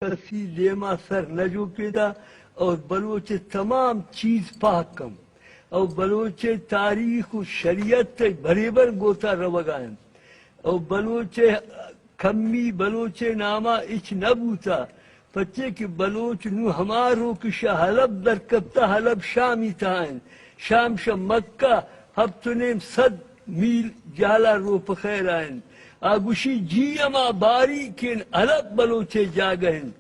کسی دیما سر نہ جوپیتا اور بلوچ تمام چیز پاک کم اور بلوچ تاریخ و شریعت بریبر گوتا روگا انت اور بلوچ کمی بلوچ ناما اچ نہ بوتا، پچے کہ بلوچ نوں ہما روکشا حلب در کپتا، حلب شامی تہا انت، شام شہ مکہ ہپت و نیم سد میل جہلا روپخیرا انت۔ آ گوشی جی ہما باریکین حلب بلوچے جاگہ انت۔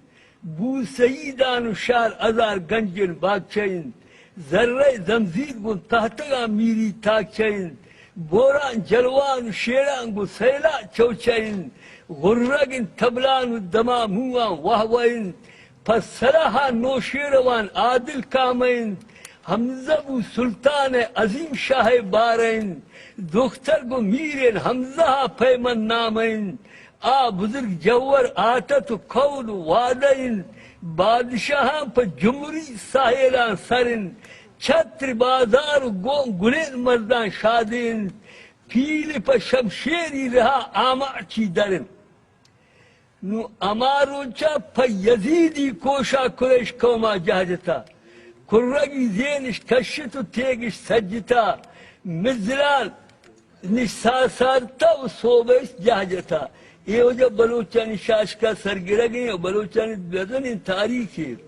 بو سعیدان و شار ہزار گنجین باگچہ انت۔ زرہ زمزیر گوں تہتگاں میری تاکچہ انت۔ بوران جلوان و شیران گوں سیلا چوچہ انت۔ غرگ انت تبلان و دما موان وہوہ انت۔ پہ سلاہا نوشیروان عادل کامہ انت۔ حمزہ بو سلطان عظیم شاہ بارہ انت۔ دختر گوں میرین حمزہ پیمن نامہ انت۔ آ بزرگ جوہر آتت و قول و وعدہ انت۔ بادشاہاں پہ جمری ساحلاں سر انت۔ چھتر بازار و گوں گلین مرداں شادہ انت۔ پیل پہ شمشیری رہا آماچی در انت۔ نوں ہما روچا پہ یزیدی کوشا قریش قوما جہ جتا۔ کرگی زینش کشت و تیگش سجتا۔ مزلال نش ساسارتا و صوبش جہ جتا۔ اے وجہ بلوچانی شاشکا سرگرگ انت و بلوچانی بزنین تاریخ انت۔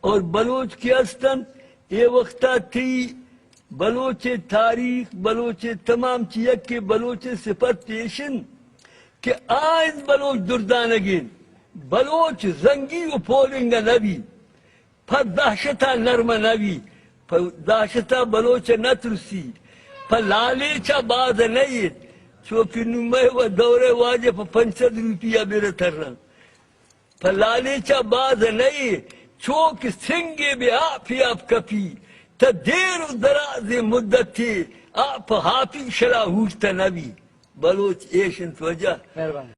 اور بلوچ کہ ہست انت، اے وختا تئی بلوچ تاریخ، بلوچ تمام چی یکے بلوچ صفت ایش انت کہ آ انت بلوچ دردانگین، بلوچ زنگی و پولنگ نبی، پہ دہشتا نرم نبی، پہ دہشتا بلوچ نترسی، پہ لالچا باز نیت، چوکہ نوں مئے و دورہ واجہ پہ پنچ سد روپیہ بر ترن۔ پہ لالچا باز نئے، چوکہ سنگے بہ آپی آپ کپی، تہ دیر و درازیں مدتے آپ ہاپی شلا ہورتہ نبی۔ بلوچ ایش انت وجہ۔ مہربانی۔